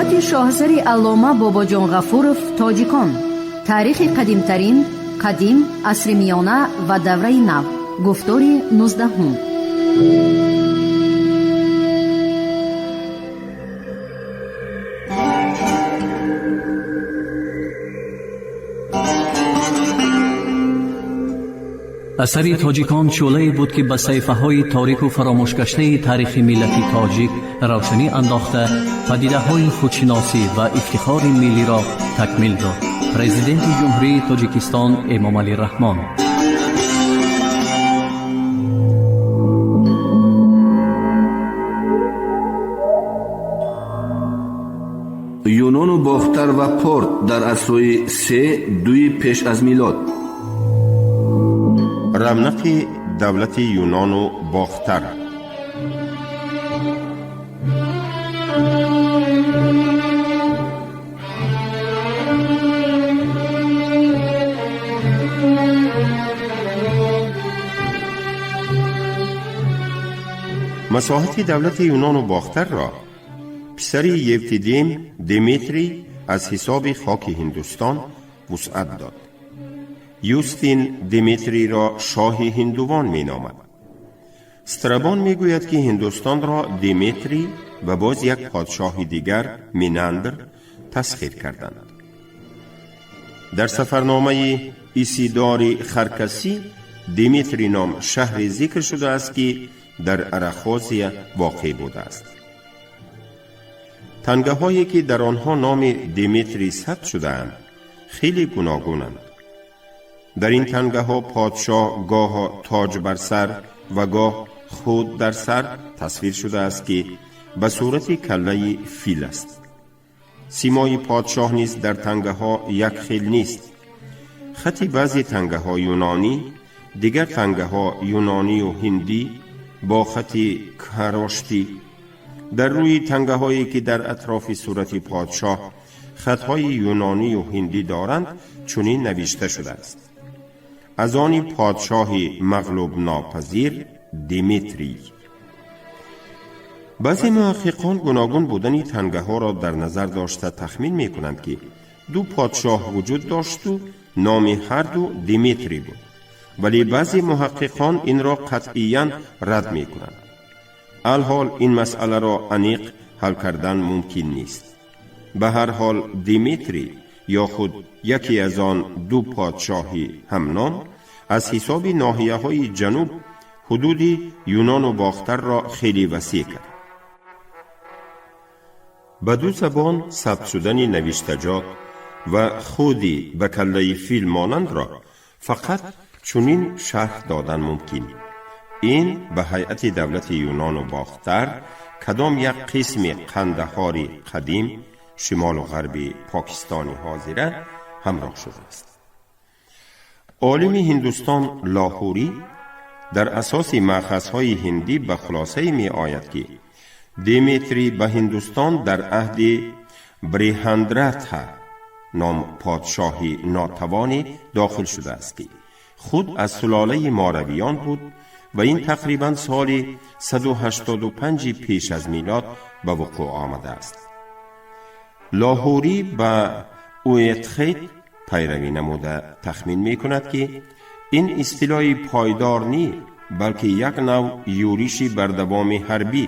Суҳбати шоҳасари аллома Бобоҷон Ғафуров «Тоҷикон. Таърихи қадимтарин, қадим, асри миёна ва давраи нав». Гуфтори 19-ум. Асари «Тоҷикон» шӯълае буд, ки ба саҳифаҳои торику фаромӯшгаштаи таърихи миллати тоҷик равшанӣ андохта, падидаҳои худшиносӣ ва ифтихори миллиро такмил дод. Президенти Ҷумҳурии Тоҷикистон Эмомалӣ Раҳмон. Юнону Бохтар ва Порт дар асрҳои се дуи пеш аз милод. Равнақи давлати Юнону Бохтар. Масоҳати давлати Юнону Бохтарро писари Евтидим Димитрий аз ҳисоби хоки Ҳиндустон вусъат дод. Юстин Димитрийро шоҳи ҳиндувон меномад. Страбон мегӯяд, ки Ҳиндустонро Димитрий ва боз як подшоҳи дигар, Минандр, тасхир карданд. Дар сафарномаи Исидори Харкасӣ Димитрий ном шаҳре зикр шудааст, ки дар Арахозия воқеъ будааст. Тангаҳое, ки дар онҳо номи Димитрий сабт шудаанд, хеле гуногунанд. Дар ин тангаҳо подшоҳ гоҳо тоҷ бар сар ва гоҳ худ дар сар тасвир шудааст, ки ба сурати каллаи фил аст. Симои подшоҳ низ дар тангаҳо як хел нест. Хати баъзе тангаҳо юнонӣ, дигар тангаҳо юнонию ҳиндӣ бо хати кхароштӣ. Дар рӯи тангаҳое, ки дар атрофи сурати подшоҳ хатҳои юнонию ҳиндӣ доранд, чунин навишта шудааст: «Аз они подшоҳи мағлубнопазир Димитрий». Баъзе муҳаққиқон гуногун будани тангаҳоро дар назар дошта тахмин мекунанд, ки ду подшоҳ вуҷуд дошту номи ҳарду Димитрий буд, вале баъзе муҳаққиқон инро қатъиян рад мекунанд. Алҳол ин масъаларо аниқ ҳал кардан мумкин нест. Ба ҳар ҳол, Димитрий ё худ яке аз он ду подшоҳи ҳамном аз ҳисоби ноҳияҳои ҷануб ҳудуди Юнону Бохтарро хеле васеъ кард. Ба ду забон сабт шудани навиштаҷот ва худи ба каллаи фил монандро фақат чунин шарҳ додан мумкин: ин ба ҳайати давлати Юнону Бохтар кадом як қисми Қандаҳори қадим, шимолу ғарби Покистони ҳозира, ҳамроҳ шудааст. Олими Ҳиндустон Лоҳурӣ дар асоси маъхазҳои ҳиндӣ ба хулосае меояд, ки Димитрий ба Ҳиндустон дар аҳди Брихандратха ном подшоҳи нотавоне дохил шудааст, ки худ аз сулолаи моравиён буд ва ин тақрибан соли 185 пеш аз милод ба вуқӯъ омадааст. Лоҳурӣ ба Уэтхед пайравӣ намуда тахмин мекунад, ки ин истилои пойдор ни, балки як нав юриши бардавоми ҳарбӣ,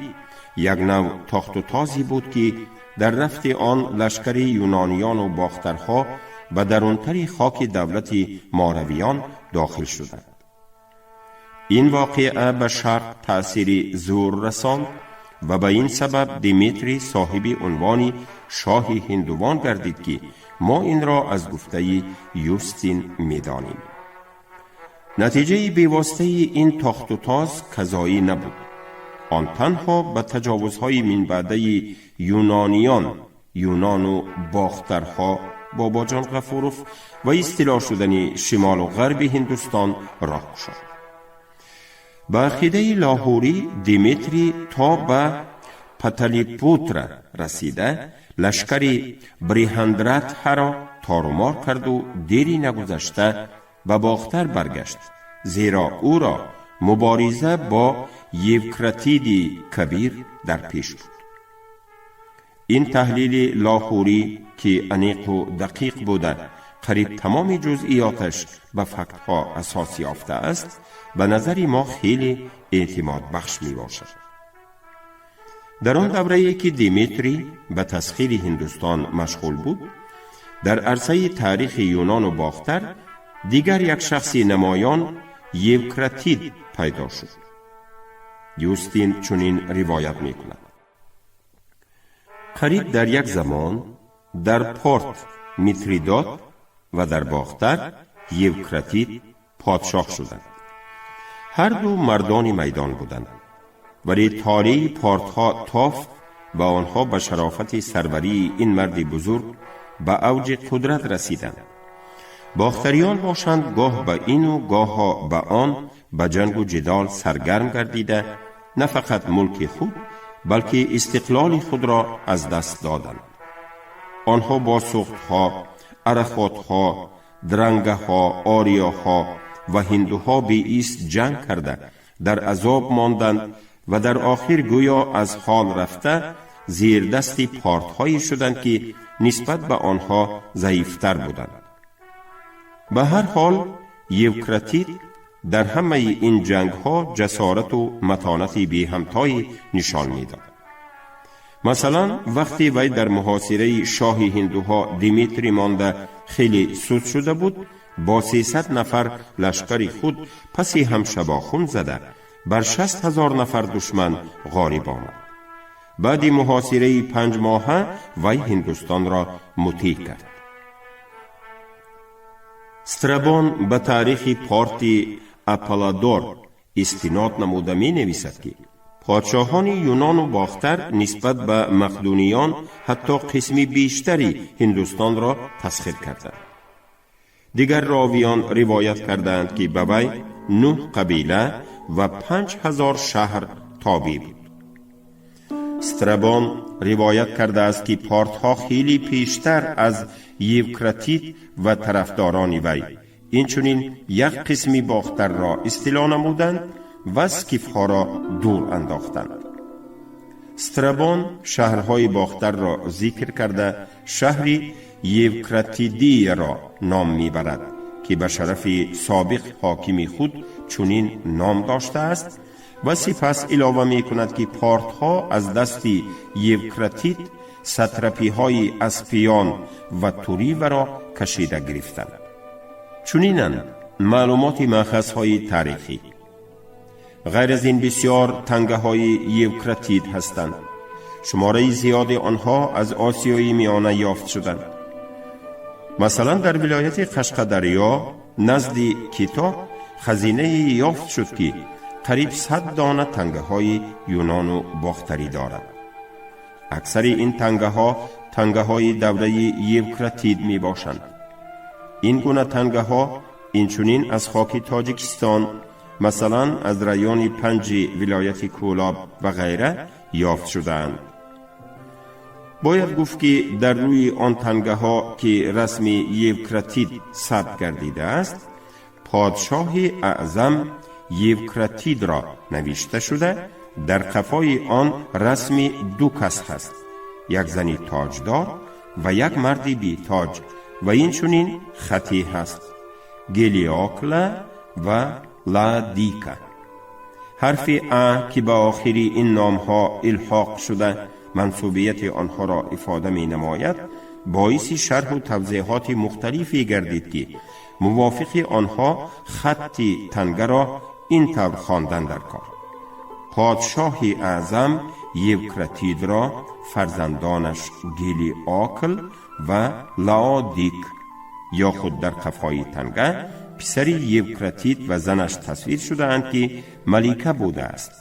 як нав тохтутозе буд, ки дар рафти он лашкари юнониёну бохтарҳо ба дарунтари хоки давлати моравиён дохил шуданд. Ин воқеа ба Шарқ таъсири зур расонд ва ба ин сабаб Димитрий соҳиби унвони шоҳи ҳиндувон гардид, ки мо инро аз гуфтаи Юстин медонем. Натиҷаи бевоситаи ин тохтутоз казоӣ набуд. Он танҳо ба таҷовузҳои минбаъдаи юнониён, юнону бохтарҳо, Бобоҷон Ғафуров, ва истило шудани шимолу ғарби Ҳиндустон роҳ кушод. Ба ақидаи Лоҳурӣ, Димитрий то ба Паталипутра расида, лашкари Брихандратҳаро торумор карду дери нагузашта ба Бохтар баргашт, зеро ӯро мубориза бо Евкратиди Кабир дар пеш буд. Ин таҳлили Лоҳурӣ, ки аниқу дақиқ буда, қариб тамоми ҷузъиёташ ба фактҳо асос ёфтааст, ба назари мо хеле эътимодбахш мебошад. Дар он даврае, ки Димитрий ба тасхири Ҳиндустон машғул буд, дар арсаи таърихи Юнону Бохтар дигар як шахси намоён, Евкратид, пайдо шуд. Юстин чунин ривоят мекунад: қариб дар як замон дар Порт Митридот ва дар Бохтар Евкратид подшоҳ шуданд. Ҳарду мардони майдон буданд, вале толеи портҳо тофт ва онҳо ба шарофати сарварии ин марди бузург ба авҷи қудрат расиданд. Бохтариён бошанд, гоҳ ба ину гоҳо ба он ба ҷангу ҷидол саргарм гардида, на фақат мулки худ, балки истиқлоли худро аз даст доданд. Онҳо бо суғдҳо, арахотҳо, дрангаҳо, ориёҳо ва ҳиндуҳо беист ҷанг карда, дар азоб монданд ва дар охир гӯё аз ҳол рафта, зирдасти портҳое шуданд, ки нисбат ба онҳо заифтар буданд. Ба ҳар ҳол, Евкратид дар ҳамаи ин ҷангҳо ҷасорату матонати беҳамтое нишон медод. Масалан, вақте вай дар муҳосираи шоҳи ҳиндуҳо Димитрий монда, хеле суст шуда буд, бо 300 нафар лашкари худ паси ҳам шабохун зада, бар 60 000 нафар душман ғолиб омад. Баъди муҳосираи 5 моҳа вай Ҳиндустонро мутеъ кард. Страбон ба таърихи Порти Аполлодор истинод намуда менависад, ки подшоҳони Юнону Бохтар нисбат ба мақдуниён ҳатто қисми бештари Ҳиндустонро тасхир карданд. Дигар ровиён ривоят кардаанд, ки ба вай нӯҳ қабила ва 5000 шаҳр тобеъ буд. Страбон ривоят кардааст, ки портҳо хеле пештар аз Евкратид ва тарафдорони вай инчунин як қисми Бохтарро истило намуданд ва скифҳоро дур андохтанд. Страбон шаҳрҳои Бохтарро зикр карда, шаҳри Евкратидияро ном мебарад, ки ба шарафи собиқ ҳокими худ чунин ном доштааст, ва сипас илова мекунад, ки портҳо аз дасти Евкратид сатрапиҳои Аспиён ва Туриваро кашида гирифтанд. Чунинанд маълумоти маъхазҳои таърихӣ. Ғайр аз ин, бисёр тангаҳои Евкратид ҳастанд. Шумораи зиёди онҳо аз Осиёи Миёна ёфт шуданд. Масалан, дар вилояти Қашқадарё назди Китоб хазинае ёфт шуд, ки қариб 100 дона тангаҳои юнону бохтарӣ дорад. Аксари ин тангаҳо тангаҳои давраи Евкратид мебошанд. Ин гуна тангаҳо инчунин аз хоки Тоҷикистон, масалан, аз райони Панҷи вилояти Кӯлоб ва ғайра ёфт шудаанд. Бояд гуфт, ки дар рӯи он тангаҳо, ки расми Евкратид сабт гардидааст, «Подшоҳи аъзам Евкратидро» навишта шуда, дар қафои он расми ду кас ҳаст: як зани тоҷдор ва як марди бетоҷ, ва инчунин хате ҳаст: Гелиокла ва Ладика. Ҳарфи А, ки ба охири ин номҳо илҳоқ шуда, мансубияти онҳоро ифода менамояд, боиси шарҳу тавзеҳоти мухталифе гардид, ки мувофиқи онҳо хатти тангаро ин тавр хондан дар кор: «Подшоҳи аъзам Евкратидро фарзандонаш Гелиокл ва Лаодик», ё худ дар қафои танга писари Евкратид ва занаш тасвир шудаанд, ки малика будааст,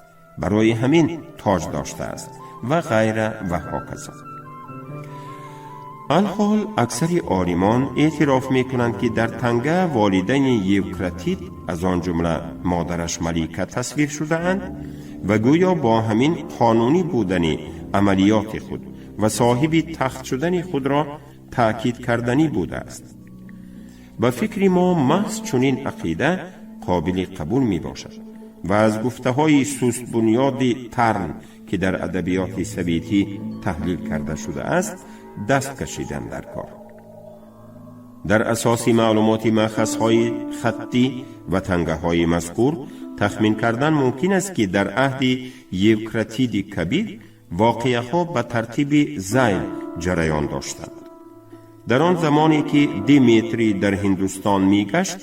барои ҳамин тоҷ доштааст, ва ғайра ва ҳоказо. Алҳол аксари олимон эътироф мекунанд, ки дар танга волидайни Евкратид, аз он ҷумла модараш малика, тасвир шудаанд ва гӯё бо ҳамин қонунӣ будани амалиёти худ ва соҳиби тахт шудани худро таъкид карданӣ будааст. Ба фикри мо, маҳз чунин ақида қобили қабул мебошад. ва аз гуфтаҳои сустбунёди Тарн, ки дар адабиёти советӣ таҳлил карда шудааст, даст кашидан дар кор. Дар асоси маълумоти маъхазҳои хаттӣ ва тангаҳои мазкур тахмин кардан мумкин аст, ки дар аҳди Евкратиди Кабир воқеаҳо ба тартиби зайл ҷараён доштанд. Дар он замоне ки Димитрий дар Ҳиндустон мегашт,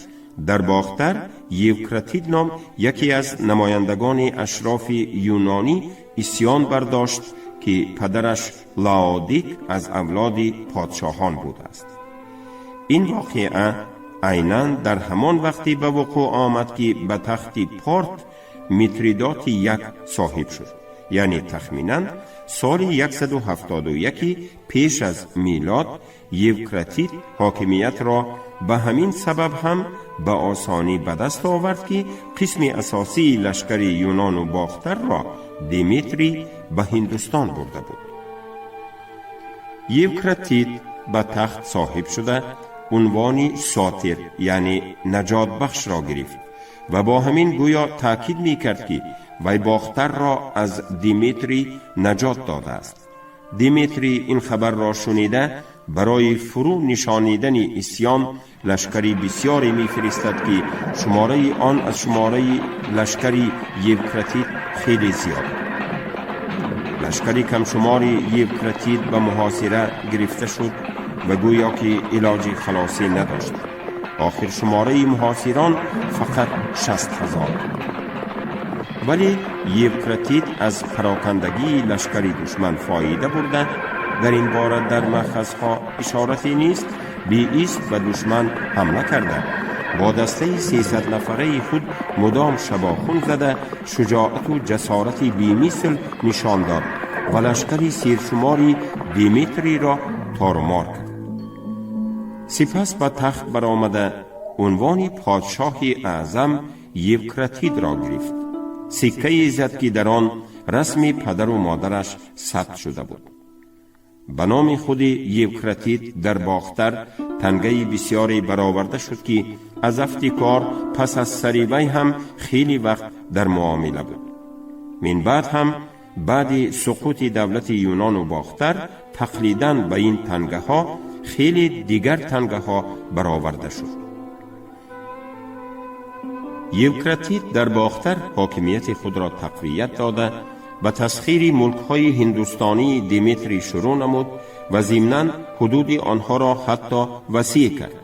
дар Бохтар Евкратид ном яке аз намояндагони ашрофи юнонӣ исьён бардошт, ки падараш Лаодик аз авлоди подшоҳон будааст. Ин воқеа айнан дар ҳамон вақте ба вуқӯъ омад, ки ба тахти Порт Митридоти Як соҳиб шуд, яъне тахминан соли 171 пеш аз милод. Евкратид ҳокимиятро ба ҳамин сабаб ҳам ба осонӣ ба даст овард, ки қисми асосии лашкари Юнону Бохтарро Димитрий ба Ҳиндустон бурда буд. Евкратид ба тахт соҳиб шуда, унвони Сотир, яъне наҷотбахшро гирифт ва бо ҳамин гӯё таъкид мекард, ки вай Бохтарро аз Димитрий наҷот додааст. Димитрий ин хабарро шунида, барои фурӯ нишонидани исьён лашкари бисёре мефиристад, ки шумораи он аз шумораи лашкари Евкратид хеле зиёд. Лашкари камшумори Евкратид ба муҳосира гирифта шуд ва гӯё ки илоҷи халосӣ надошт. Охир шумораи муҳосирон фақат 60 000 буд. Вале Евкратид аз парокандагии лашкари душман фоида бурда, дар ин бора дар маъхазҳо ишорате нест, беист ба душман ҳамла карда, бо дастаи 300 нафараи худ мудом шабохун зада, шуҷоату ҷасорати бемисл нишон дод ва лашкари сершумори Димитриро торумор кард. Сипас ба тахт баромада, унвони подшоҳи аъзам Евкратидро гирифт. Сиккае зад, ки дар он расми падару модараш сабт шуда буд. Ба номи худи Евкратид дар Бохтар тангаи бисёре бароварда шуд, ки аз афти кор пас аз сари вай ҳам хеле вақт дар муомила буд. Мин баъд ҳам, баъди суқути давлати Юнону Бохтар, тақлидан ба ин тангаҳо хеле дигар тангаҳо бароварда шуд. Евкратид дар Бохтар ҳокимияти худро тақвият дода, ба тасхири мулкҳои ҳиндустонии Димитрий шурӯъ намуд ва зимнан ҳудуди онҳоро ҳатто васеъ кард.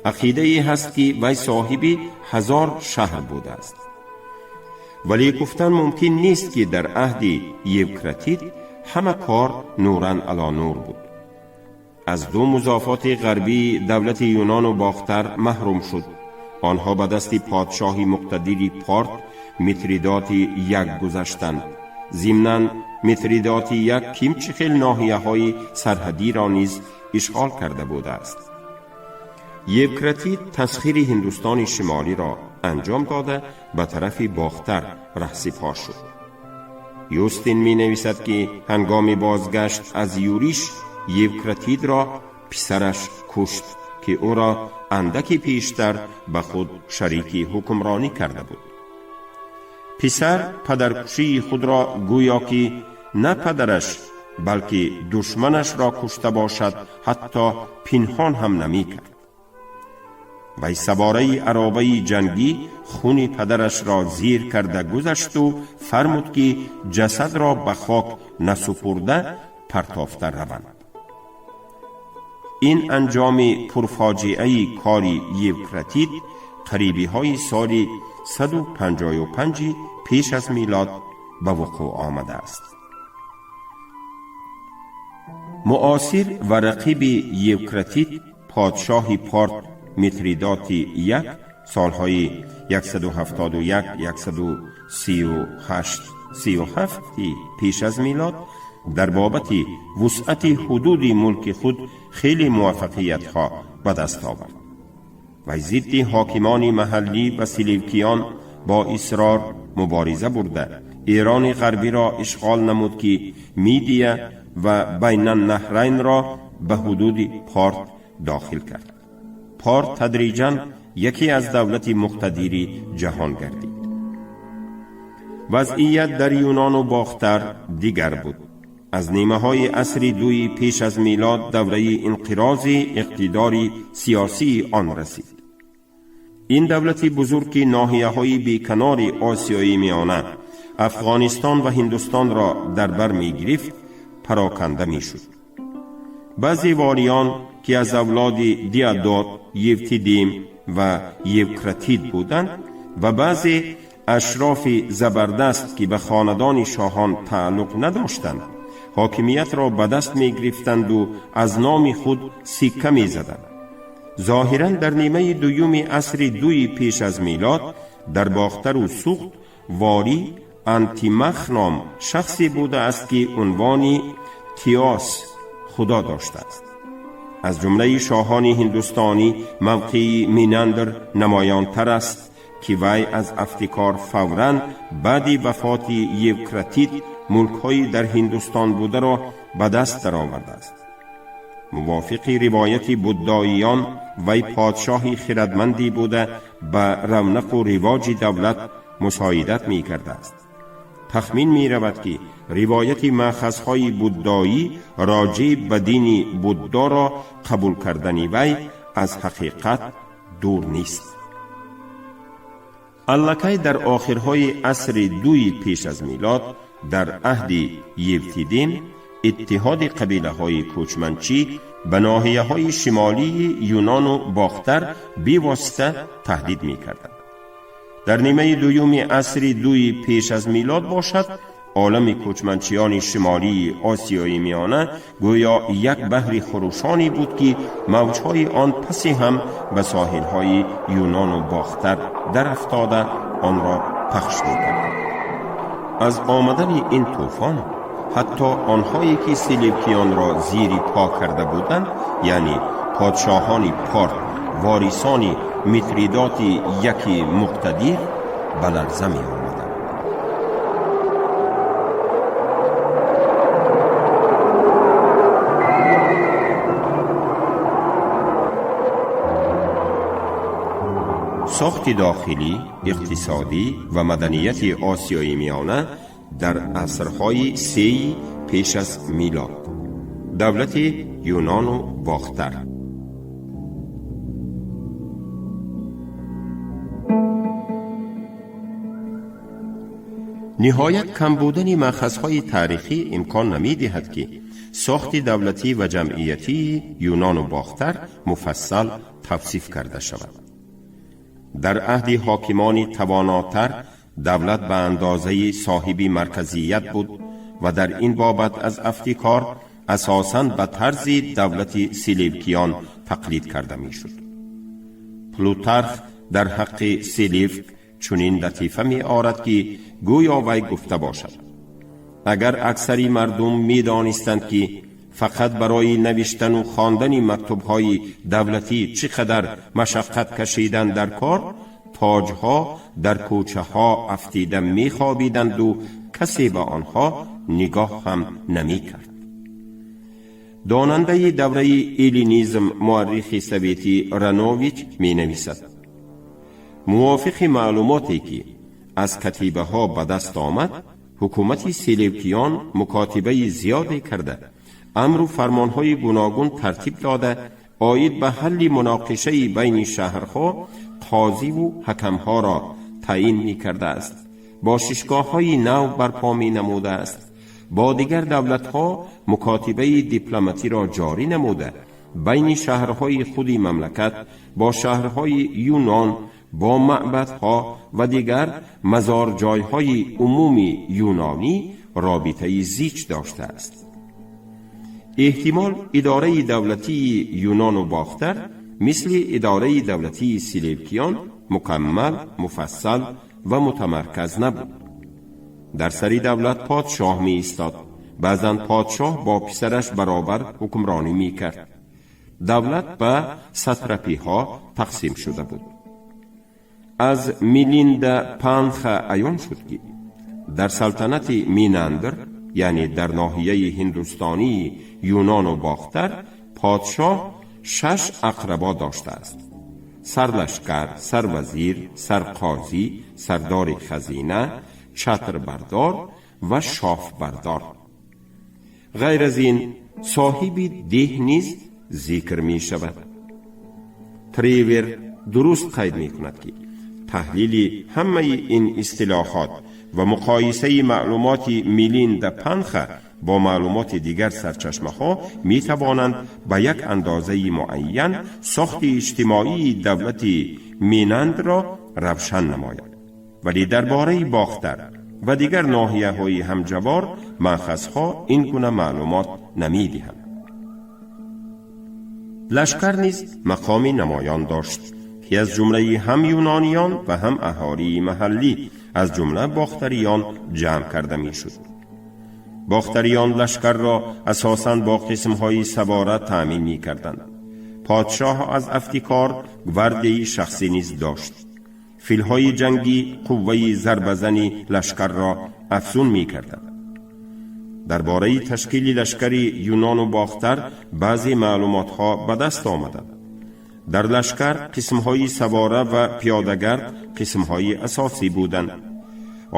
Ақидае ҳаст, ки вай соҳиби 1000 шаҳр будааст. Вале гуфтан мумкин нест, ки дар аҳди Евкратид ҳама кор نورا علی نور буд. Аз ду музофоти ғарбии давлати Юнону Бохтар маҳрум шуд. Онҳо ба дасти подшоҳи муқтадири Порт Митридоти Як гузаштанд. Зимнан Митридоти Як кимчи хел ноҳияҳои сарҳадиро низ ишғол карда будааст. Евкратид тасхири Ҳиндустони Шимолиро анҷом дода, ба тарафи Бохтар раҳсипор шуд. Юстин менависад, ки ҳангоми бозгашт аз юриш Евкратидро писараш кушт, ки ӯро андаке пештар ба худ шарики ҳукмронӣ карда буд. Писар падаркушии худро гӯё ки на падараш, балки душманашро кушта бошад, ҳатто пинҳон ҳам намекард. Вай савораи аробаи ҷангӣ хуни падарашро зир карда гузашту фармуд, ки ҷасадро ба хок насупурда партофта раванд. Ин анҷоми пурфоҷиаи кори Евкратид қарибиҳои соли 155 пеш аз милод ба вуқӯъ омадааст. Муосир ва рақиби Евкратид, подшоҳи Порт Митридоти Як, солҳои 171 138 37 пеш аз милод, дар бобати вусъати ҳудуди мулки худ хеле муваффақиятҳо ба даст овард. Вай зидди ҳокимони маҳаллӣ ва селевкиён бо исрор мубориза бурда, Эрони ғарбиро ишғол намуд, ки Мидия ва Байнаннаҳрайнро ба ҳудуди Порт дохил кард. Порт тадриҷан яке аз давлати муқтадири ҷаҳон гардид. Вазъият дар Юнону Бохтар дигар буд. Аз нимаҳои асри дуи пеш аз милод давраи инқирози иқтидори сиёсии он расид. Ин давлати бузург, ки ноҳияҳои беканори Осиёи Миёна, Афғонистон ва Ҳиндустонро дар бар мегирифт, пароканда мешуд. Баъзе вориён, ки аз авлоди Диадот, Евтидим ва Евкратид буданд, ва баъзе ашрофи забардаст, ки ба хонадони шоҳон тааллуқ надоштанд, ҳокимиятро ба даст мегирифтанду аз номи худ сикка мезаданд. Зоҳиран, дар нимаи дуюми асри дуи пеш аз милод дар Бохтару Суғд ворӣ Антимах ном шахсе будааст, ки унвони Тиос худо доштааст. Аз ҷумлаи шоҳони ҳиндустонӣ мавқеи Минандр намоёнтар аст, ки вай аз афтикор фавран баъди вафоти Евкратид мулкҳои дар Ҳиндустон бударо ба даст даровардааст. Мувофиқи ривояти буддоиён, вай подшоҳи хирадмандӣ буда, ба равнақу ривоҷи давлат мусоидат мекардааст. Тахмин меравад, ки ривояти маъхазҳои буддоӣ роҷеъ ба дини Буддоро қабул кардани вай аз ҳақиқат дур нест. Аллакай дар охирҳои асри дуи пеш аз милод, дар аҳди Евтидин, иттиҳоди қабилаҳои кӯчманчӣ ба ноҳияҳои шимолии Юнону Бохтар бевосита таҳдид мекарданд. Дар нимаи дуюми асри дуи пеш аз милод бошад, олами кӯчманчиёни шимолии Осиёи Миёна гӯё як баҳри хурӯшоне буд, ки мавҷҳои он пасе ҳам ба соҳилҳои Юнону Бохтар дарафтода, онро пахш мекарданд. Аз омадани ин тӯфон ҳатто онҳое, ки селевкиёнро зири по карда буданд, яъне подшоҳони Порт, ворисони Митридоти яки муқтадир, ба ларза меомаданд. Сохти дохилӣ, иқтисодӣ ва маданияти Осиёи Миёна дар асрҳои сеи пеш аз милод. Давлати Юнону Бохтар. Ниҳоят кам будани маъхазҳои таърихӣ имкон намедиҳад, ки сохти давлатӣ ва ҷамъиятии Юнону Бохтар муфассал тавсиф карда шавад. Дар аҳди ҳокимони тавонотар давлат ба андозаи соҳиби марказият буд ва дар ин бобат аз афтикор асосан ба тарзи давлати селевкиён тақлид карда мешуд. Плутарх дар ҳаққи Селевк чунин латифа меорад, ки гӯё вай гуфта бошад: агар аксари мардум медонистанд, ки фақат барои навиштану хондани мактубҳои давлатӣ чӣ қадар машаққат кашидан дар кор, тоҷҳо дар кӯчаҳо афтида мехобиданду касе ба онҳо нигоҳ ҳам намекард. Донандаи давраи эллинизм, муаррихи советӣ Ранович менависад: мувофиқи маълумоте, ки аз катибаҳо ба даст омад, ҳукумати селевкиён мукотибаи зиёде карда, амру фармонҳои гуногун тартиб дода, оид ба ҳалли муноқишаи байни шаҳрҳо қозиву ҳакамҳоро таъин мекардааст, бошишгоҳҳои нав барпо менамудааст, бо дигар давлатҳо мукотибаи дипломатиро ҷорӣ намуда, байни шаҳрҳои худи мамлакат бо шаҳрҳои Юнон, бо маъбадҳо ва дигар мазорҷойҳои умуми юнонӣ робитаи зич доштааст. Эҳтимол, идораи давлатии Юнону Бохтар мисли идораи давлатии селевкиён мукаммал, муфассал ва мутамарказ набуд. Дар сари давлат подшоҳ меистод. Баъзан подшоҳ бо писараш баробар ҳукмронӣ мекард. Давлат ба сатрапиҳо тақсим шуда буд. Аз Милинда Панха аён шуд, ки дар салтанати Минандр, яъне дар ноҳияи ҳиндустонии Юнону Бохтар, подшоҳ шаш ақрабо доштааст: сарлашкар, сарвазир, сарқозӣ, сардори хазина, чатрбардор ва шофбардор. Ғайр аз ин, соҳиби деҳ низ зикр мешавад. Тревер дуруст қайд мекунад, ки таҳлили ҳамаи ин истилоҳот ва муқоисаи маълумоти Милинда Панха бо маълумоти дигар сарчашмаҳо метавонанд ба як андозаи муайян сохти иҷтимоии давлати Минандро равшан намояд. Вале дар бораи Бохтар ва дигар ноҳияҳои ҳамҷавор манхазҳо ин гуна маълумот намедиҳанд. Лашкар низ мақоми намоён дошт, ки аз ҷумлаи ҳам юнониён ва ҳам аҳолии маҳаллӣ, аз ҷумла бохтариён, ҷамъ карда мешуд. Бохтариён лашкарро асосан бо қисмҳои савора таъмин мекарданд. Подшоҳ аз афти кор гвардияи шахсӣ низ дошт. Филҳои ҷангӣ қувваи зарбазани лашкарро афзун мекарданд. Дар бораи ташкили лашкари Юнону Бохтар баъзе маълумотҳо ба даст омаданд. Дар лашкар қисмҳои савора ва пиёдагард қисмҳои асосӣ буданд.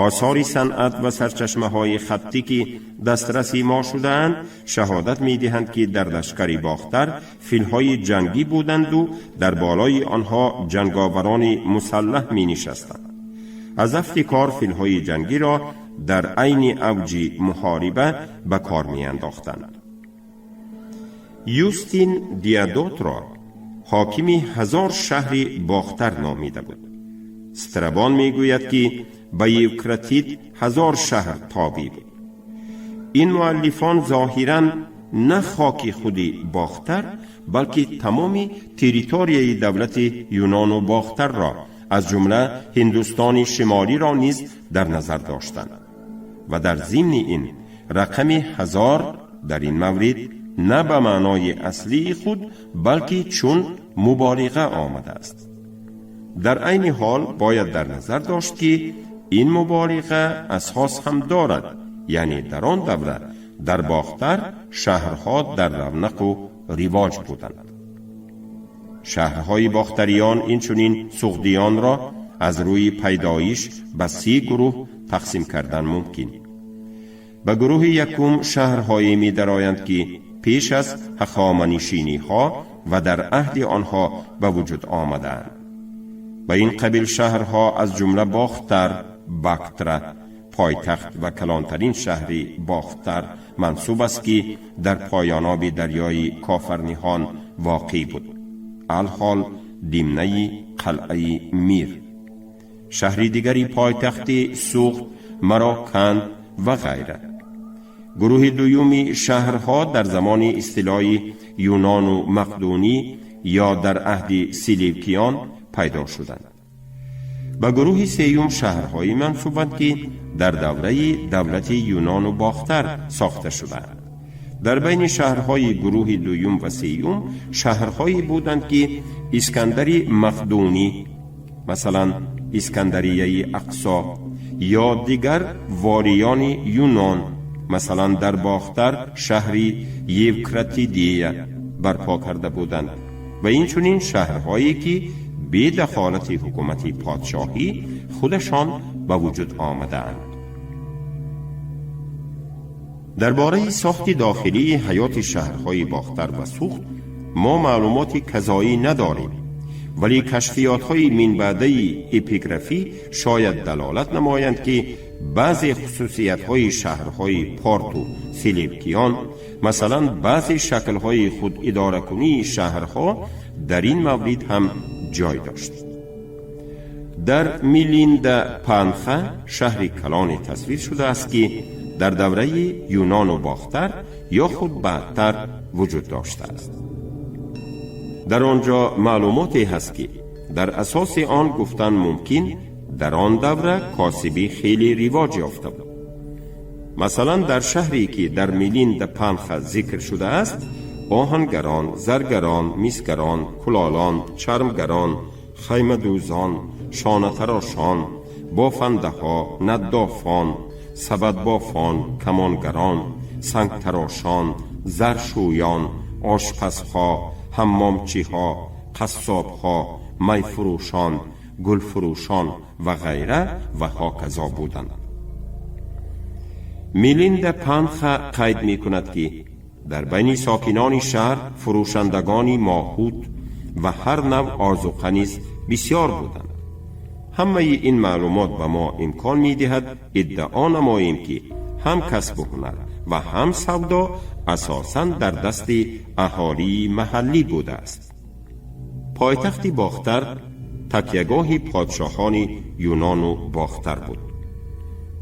Осори санъат ва сарчашмаҳои хаттӣ, ки дастраси мо шудаанд, шаҳодат медиҳанд, ки дар лашкари Бохтар филҳои ҷангӣ буданду дар болои онҳо ҷанговарони мусаллаҳ менишастанд. Аз афти кор филҳои ҷангиро дар айни авҷи муҳориба ба кор меандохтанд. Юстин Диадотро ҳокими 1000 шаҳри Бохтар номида буд. Страбон мегӯяд, ки ба Евкратид 1000 шаҳр тобеъ буд. Ин муаллифон зоҳиран на хоки худи Бохтар, балки тамоми территорияи давлати Юнону Бохтарро, аз ҷумла Ҳиндустони Шимолиро низ дар назар доштанд ва дар зимни ин рақами 1000 дар ин маврид на ба маънои аслии худ, балки чун муболиға омадааст. Дар айни ҳол бояд дар назар дошт, ки ин муболиға асос ҳам дорад, яъне дар он давра дар Бохтар шаҳрҳо дар равнақу ривоҷ буданд. Шаҳрҳои бохтариён, инчунин суғдиёнро аз рӯи пайдоиш ба 30 гурӯҳ тақсим кардан мумкин. Ба гурӯҳи якум шаҳрҳое медароянд, ки пеш аз ҳахоманишиниҳо ва дар аҳди онҳо ба вуҷуд омадаанд. Ба ин қабил шаҳрҳо аз ҷумла Бохтар, Бактра, пойтахт ва калонтарин шаҳри Бохтар мансуб аст, ки дар поёноби дарёи Кофарниҳон воқеъ буд, алҳол димнаи қалъаи Мир, шаҳри дигари пойтахти Суғд, Мароканд ва ғайра. Гурӯҳи дуюми шаҳрҳо дар замони истилои Юнону Мақдунӣ ё дар аҳди Селевкиён пайдо шуданд. Ба гурӯҳи сеюм шаҳрҳое мансубанд, ки дар давраи давлати Юнону Бохтар сохта шудаанд. Дар байни шаҳрҳои гурӯҳи дуюм ва сеюм шаҳрҳое буданд, ки Искандари Мақдунӣ, масалан Искандарияи Ақсо, ё дигар волиёни Юнон, масалан дар Бохтар шаҳри Евкратидия, барпо карда буданд ва инчунин шаҳрҳое, ки бе дахолати ҳукумати подшоҳӣ худашон ба вуҷуд омадаанд. Дар бораи сохти дохилии ҳаёти шаҳрҳои Бохтар ва Суғд мо маълумоти казоӣ надорем, вале кашфиётҳои минбаъдаи эпиграфӣ шояд далолат намоянд, ки баъзе хусусиятҳои шаҳрҳои Порту Селевкиён, масалан баъзе шаклҳои худидоракунии шаҳрҳо, дар ин маврид ҳам ҷой дошт. Дар Милинда Панха шаҳри калоне тасвир шудааст, ки дар давраи Юнону Бохтар ё худ баъдтар вуҷуд доштааст. Дар он ҷо маълумоте ҳаст, ки дар асоси он гуфтан мумкин, дар он давра косибӣ хеле ривоҷ ёфта буд. Масалан, дар шаҳре, ки дар Милинда Панха зикр шудааст, оҳангарон, заргарон, мисгарон, кулолон, чармгарон, хаймадӯзон, шонатарошон, бофандаҳо, наддофон, сабадбофон, камонгарон, сангтарошон, заршӯён, ошпазҳо, ҳаммомчиҳо, қассобҳо, майфурӯшон, гулфурӯшон ва ғайра ва ҳоказо буданд. Милинда Панха қайд мекунад, ки дар байни сокинони шаҳр фурӯшандагони моҳут ва ҳар навъ озуқа низ бисёр буданд. Ҳамаи ин маълумот ба мо имкон медиҳад иддао намоем, ки ҳам касбу ҳунар ва ҳам савдо асосан дар дасти аҳолии маҳаллӣ будааст. Пойтахти Бохтар такягоҳи подшоҳони Юнону Бохтар буд.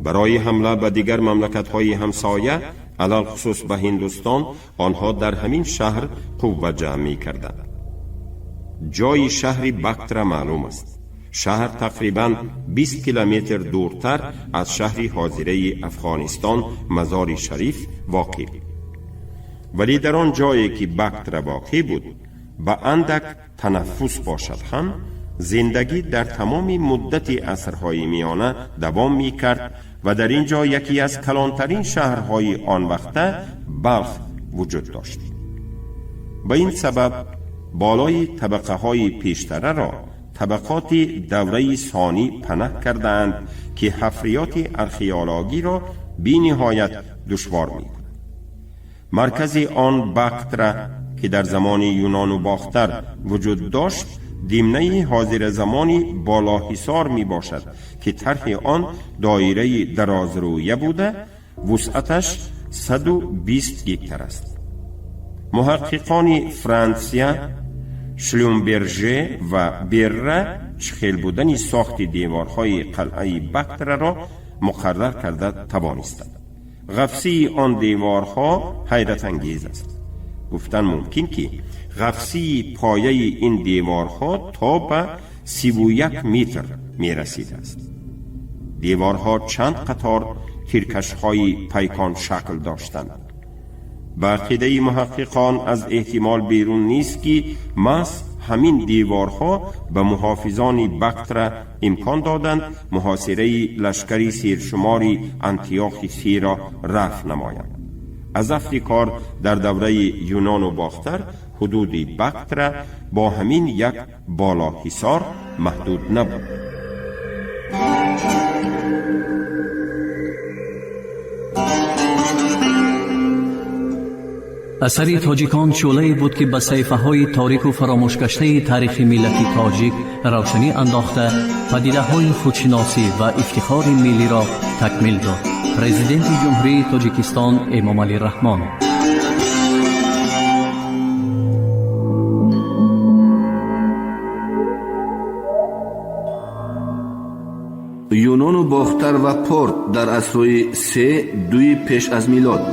Барои ҳамла ба дигар мамлакатҳои ҳамсоя, алалхусус ба Ҳиндустон, онҳо дар ҳамин шаҳр қувва ҷамъ мекарданд. Ҷои шаҳри Бактра маълум аст. Шаҳр тақрибан 20 километр дуртар аз шаҳри ҳозираи Афғонистон Мазори Шариф воқеъ. Вале дар он ҷое ки Бактра воқеъ буд, ба андак танаффус бошад ҳам, зиндагӣ дар тамоми муддати асрҳои миёна давом мекард ва дар ин ҷо яке аз калонтарин шаҳрҳои он вақта Балх вуҷуд дошт. Ба ин сабаб болои табақаҳои пештараро табақоти давраи сонӣ панаҳ кардаанд, ки ҳафриёти археологиро бениҳоят душвор мекунад. Маркази он Бактра, ки дар замони Юнону Бохтар вуҷуд дошт, димнаи ҳозиразамони Болоҳисор мебошад, ки тарҳи он доираи дарозрӯя буда, вусъаташ 120 гектар аст. Муҳаққиқони Франсия Шлюмберже ва Берра чихел будани сохти деворҳои қалъаи Бактраро муқаррар карда тавонистанд. Ғафсии он деворҳо ҳайратангез аст. Гуфтан мумкин, ки ғафсии пояи ин деворҳо то ба 31 метр мерасидааст. Деворҳо чанд қатор тиркашҳои пайконшакл доштанд. Ба ақидаи муҳаққиқон, аз эҳтимол берун нест, ки маҳз ҳамин деворҳо ба муҳофизони Бактра имкон доданд муҳосираи лашкари сершумори Антиохи Сиро рафъ намоянд. Аз афти кор, дар давраи Юнону Бохтар ҳудуди Бактра бо ҳамин як Болоҳисор маҳдуд набуд. Асари тоҷикон шӯълае буд, ки ба саҳифаҳои торику фаромӯшгаштаи таърихи миллати тоҷик равшанӣ андохта, падидаҳои худшиносӣ ва ифтихори миллиро такмил дод. Президенти Ҷумҳурии Тоҷикистон Эмомалӣ Раҳмон. Юнону Бохтар ва Порт дар асрҳои 3-2 пеш аз милод.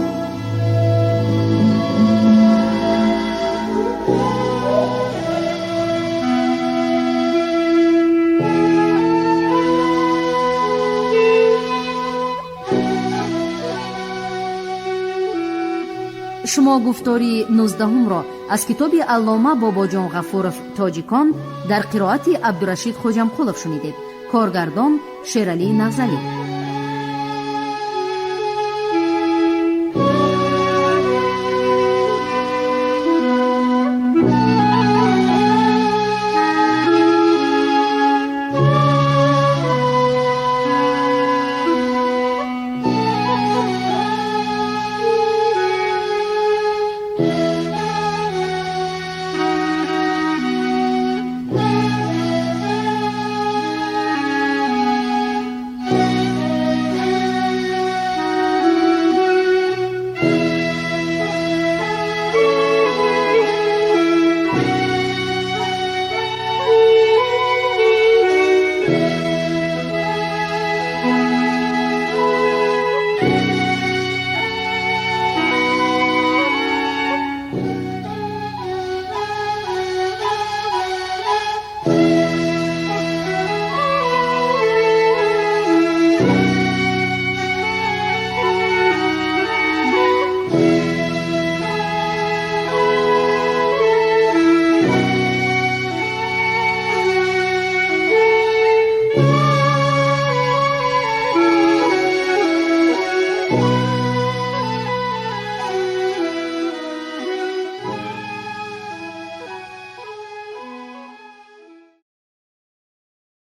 Шумо гуфтори 19-ро аз китоби аллома Бобоҷон Ғафуров «Тоҷикон» дар қироати Абдурашид Хоҷамқулов шунидед. Коргардон Шералӣ Нағзалӣ.